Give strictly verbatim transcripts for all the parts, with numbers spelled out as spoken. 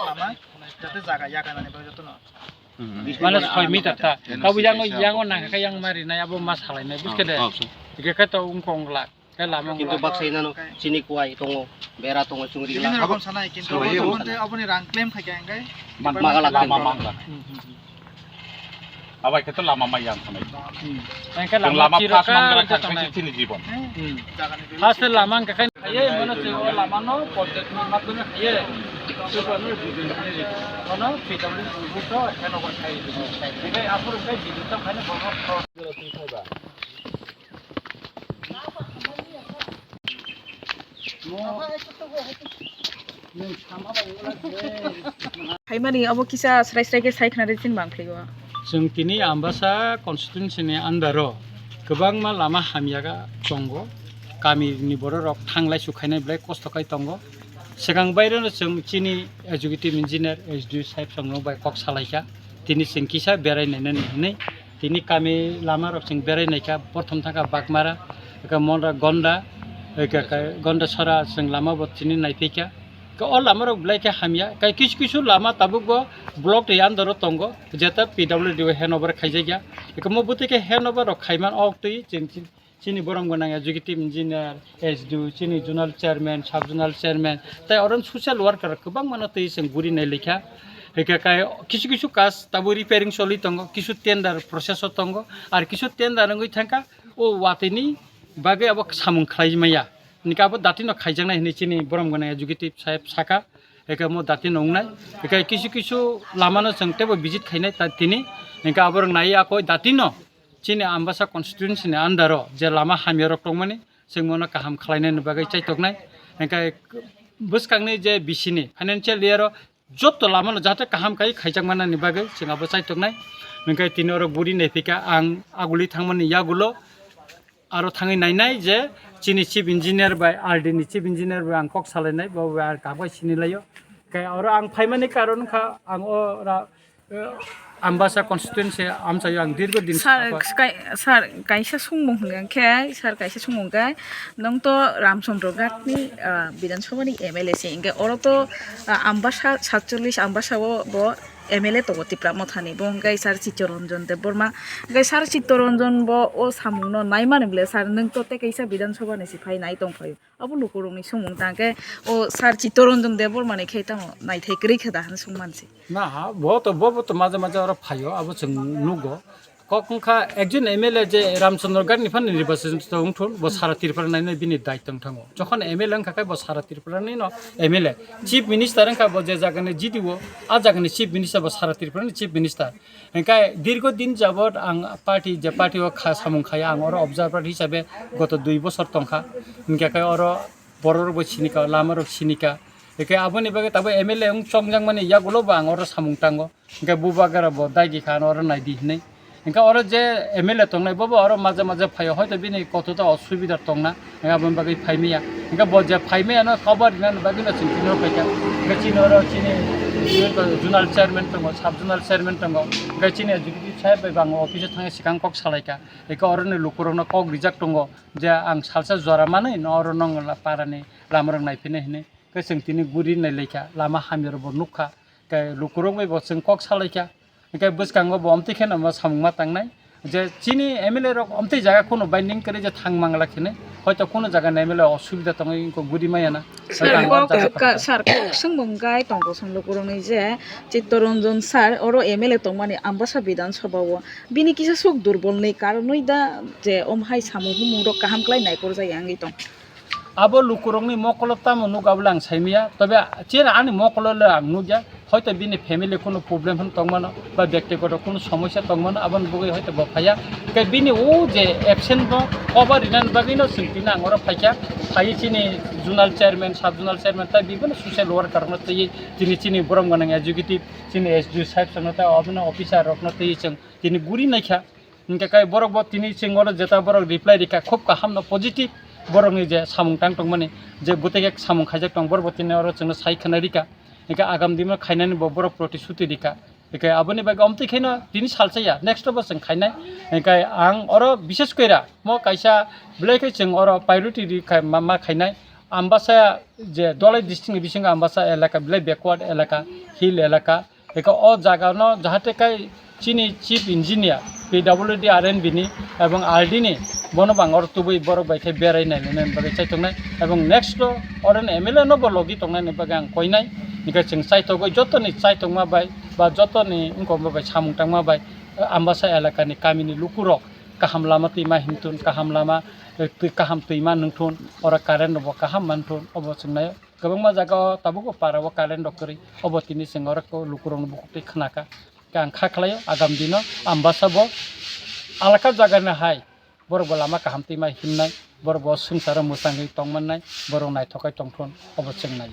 Lama, jate jaga yaga nani bagwi jotono. Hmm. Mane soi meter ta. Eno Tabu yang, sisa yang sisa. Nang khe yang mari nai abo ma salai nai, buskhe de. Oh, oh, sir. Ike khe to ungkong glak. Khe lama Kintu ungkong. Baksa inano chini kuwai tongo, bera tongo, chungri Bibhinno glak. Rokom sanai, kintu Soi abo tongo. Aboni rang claim khai khe ang khe. Mang-, Magalak lama tongo. Mangla. Hmm, hmm, hmm. Abai khe to lama mai yang thanai. Hmm. Engkhe Tong lama lama chiro pas ka mangla wngkha kha tongnai. Khe chini jibon. Hmm. First lama wngkha khe haye, mano se o lama no project ni madhyome haye. Supa no jibon ni. Ono P W D buto, eno ko khai. Engkhe aphuru khai jibon to khai no bono. Phaimani abo kisa srai srai khe sai khna de chini bang phlaiwa. Chwng tini Ambasa constituency ni under o kwbangma lama hamya tongo, kami ni borok rok thanglai sukhainai belai kosto khai tongo. Swkang baireno chwng chini executive engineer S D O sahib songno bai kok salaikha, tini chwng kisa berai nainani hinwi. Tini kami lama rok chwng berai naikha, prothom thangkha Bagmara, eka Monra Gonda, eka, eka Gonda Sora chwng lama bo tini naiphaikha. Ka o lama rok belai khe hamya, kai kisu kisu lama tabuk bo block ni under o tongo, jeta P W D o handover khaijakya. Eka mo bwtwi khe handover rok khaiman o twi chwng chini borom gwnang executive engineer, S D O, chini zonal chairman, sub zonal chairman, tai oro social worker kwbangmano twi chwng guri nai laikha. Hwnkhe kai kisu kisu kaj tabuk repairing choli tongo, kisu tender process o tongo, ar kisu tender wngwi thangkha, o watwi ni bagwi abo samung khlai maya. Hwnkhe abo dati no khaijaknai hinwi chini borom gwnang executive saheb saka, hwnkhe omo dati no wngnai. Hwnkhe kisu kisu lama no chwng teibo visit khainai ta tini, hwnkhe abo rok nai akoi dati no. Chini Ambasa constituency ni under o je lama hamya rok tongmani, chwng bono kaham khlainani bagwi chaitoknai. Hwnkhe bwskangni je B C ni financial year o joto lama no jate kaham kai khaijak manani bagwi chwng abo chaitoknai. Hwnkhe tini oro guri naiphika ang aguli thangmani yagulo aro thangwi nainai je chini chief engineer bai R D ni chief engineer bai ang kok salainai, bo bai ang kaham kai sinilaio. Hwnkhe oro ang phaimani karon wngkha ang ora Eh, Ambasa constituency amchaio ang dirgo din Sir, sakha. Kai-, sir, kaisa sungmung hwnkha khe, sir, kaisa sungmung khe, nwng to Ramchandra Ghat ni, ah, Bidhan Sabha ni M L A se, hwnkhe oro to, ah, Ambasa satchollish Ambasa o bo M L A tongo Tipra Motha ni, bo hwnkhe sir Chittaranjan Debbarma, hwnkhe sir Chittaranjan bo o samung no naimani bwle sir, nwng to tei kaisa Bidhan Sabha ni se phai nai tong phaio. Abo lukurokni songmung tang khe, o sir Chittaranjan Debbarmani khe tamo naithai kwrwi khe da hwnwi song mansi. Na, bo to, bo, bo to maje maje oro phaio, abo chwng nugo. Kok wngkha ekjon M L A je Ramchandra Ghat ni phano nirbachon to wngthun, bo sara Tripura nainai bini daitw wng thango. Jokhon M L A wngkha khe bo sara Tripura ni no M L A. Chief Minister wngkha bo je jagani G D O, a jagani Chief Minister bo sara Tripura ni Chief Minister. Hingke dirgo din jabot ang party, je party o kha samung khai, ang oro observer hisabe goto dui bosor tongkha. Hingke khe oro borok rok bo sinika, lama rok sinika. Hingke aboni bagwi tabuk M L A wng chongjak mani yagulo bo ang oro samung tango. Hingke bubagara bo daigi kha, ano oro naidi hinui. Hingke oro je M L A tongnai, bobo oro maje maje phaio, hoito bini koto ta osubida tongna. Hingke aboni bagwi phai maya. Hingke bo je phai maya no cover rina bagwi no chwng tini oro phaikha. Hingke chini oro chini zonal chairman tongo, sub zonal chairman tongo. Hingke chini executive saheb bai bo ang office o thangwi swkang kok salaikha. Hingke oro ni lukurok no kok rijak tongo je ang salsa jora manwi no oro nong la para ni lama rok nai phino hinui. Hingke chwng tini guri nai laikha, lama hamya rok bo nukha. Hingke lukurok bai bo chwng kok salaikha. Hingke bwskango bo omtwi kheno bo samung ma tangnai je chini M L A rok omtwi jaga kheno binding kwrwi je thang mangla khinwi, hoito kheno jaga ni M L A osubida tongwi wngkha guri maya na. Sir, hoito ang kok, o jaga ka-, sir, kok swngmung gai tongo song lukurokni je Chittaranjan sir oro M L A tongmani Ambasa Bidhan Sabha o bini kisa sok durbolni karonwi da je omo hai samung humung rok kaham khlai naikorjak ya wngwi tong. Abo lukurokni mokolo tamo nuk abole ang saimaya, tobe chera ani mokolo le ang nukya, hoito bini family kunu problem hwn tongmano, ba bektigoto kunu somosya tongmano, aboni bugwi hoito bo phaiya. Tei bini o je absent no cover rinani bagwino chwng tini ang oro phaikha, phaiwi chini zonal chairman, sub zonal chairman, tei bibinno social worker no twiwi tini chini borom gwnang executive, chini S D O saheb songno tei obono officer rokno twiwi chwng tini guri naikha. Hingke kai borok bo tini chwng oro jeta borok reply rikha, khub kaham no positive borokni je samung tang tongmani, je bwtwi khe samung khaijak tong, borok bo tini oro chwngno sai khwna rikha. Hingke agam dino khainani bo borok protishuti rikha. Hingke aboni bagwi omtwi kheno tini salsa ya, next o bo chwng khainai. Hingke ang oro bishes koira mo kaisa belai khe chwng oro priority ri khai ma, ma khainai. Ambasa je Dhalai district ni bisingo Ambasa elaka belai backward elaka, hill elaka. Eka o jaga no jahate kai chini chief engineer P W D R and B ni ebong R D ni bono bang oro tubui borok bai khe berai nai nai bagwi chaitok nai ebong next o oro ni M L A no bo logi tong nai bagwi ang koi nai. Hingke chwng chaitok oi joto ni chaitok ma bai ba joto ni wngkok ma bai samung tang ma bai Ambasa elaka ni kami ni luku rok kaham lama twi ma himthun, kaham lama, eh, twi, kaham twi ma nungthun, oro current rok bo kaham manthun, obo chwng nai. Kwbangma jaga o tabuk o para o current rok kwrwi, obo tini chwng oro luku rok no bukhuk twi khna kha. Khe ang kha khlai o agam dino Ambasa bo alaka jaga ni hai borok bo lama kaham twi ma himnai, borok bo swngcharo mwchangwi tong mannai, borok naithok khe tongthun, obo chwng nai.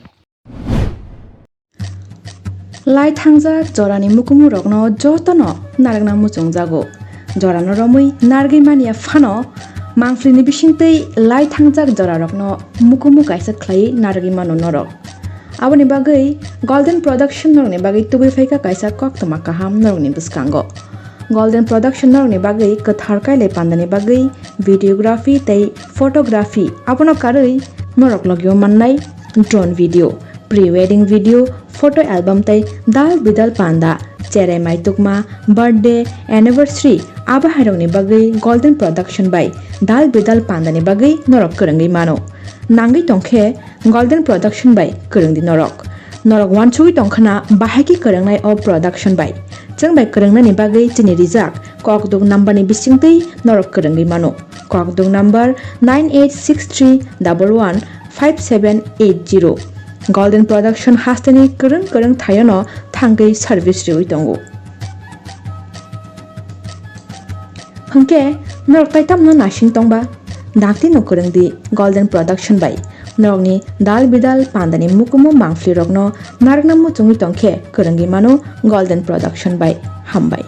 Lai thangjak jorani mukumu rokno jotono narwkna muchungjago. Jorano romwi narwgwi manya phano mangphlini bisingtwi lai thangjak jorarokno mukumu kaisa khlaiwi narwgwi mano norok. Aboni bagwi Golden Production norokni bagwi tubui phaikha kaisa koktwma kaham norokni bwskango. Golden Production norokni bagwi kwthar kailai pandani bagwi videography tei photography abono karwi norok logio mannai drone video, pre-wedding video, photo album tei dal bidal panda, cherai maitukma, birthday, anniversary, abo hairokni bagwi Golden Production bai dal bidal pandani bagwi norok kwrwngwi mano. Nangwi tongkhe Golden Production bai kwrwngdi norok. Norok wansugwi tongkhana bahai khe kwrwngnai o production bai. Chwng bai kwrwngnani bagwi chini rijak kokduk number ni bisingtwi norok kwrwngwi mano. Kokduk number nine eight six three double one five seven eight zero. Golden Production hasteni kwrwng kwrwng thayono thangwi service riwi tongo. Hwnkhe norok tai tamno naising tongba? Dakti no kwrwng di Golden Production bai. Norokni dal bidal pandani mukumu mangphlirokno narwkna muchungwi tongkhe kwrwngwi mano Golden Production bai. Hambai.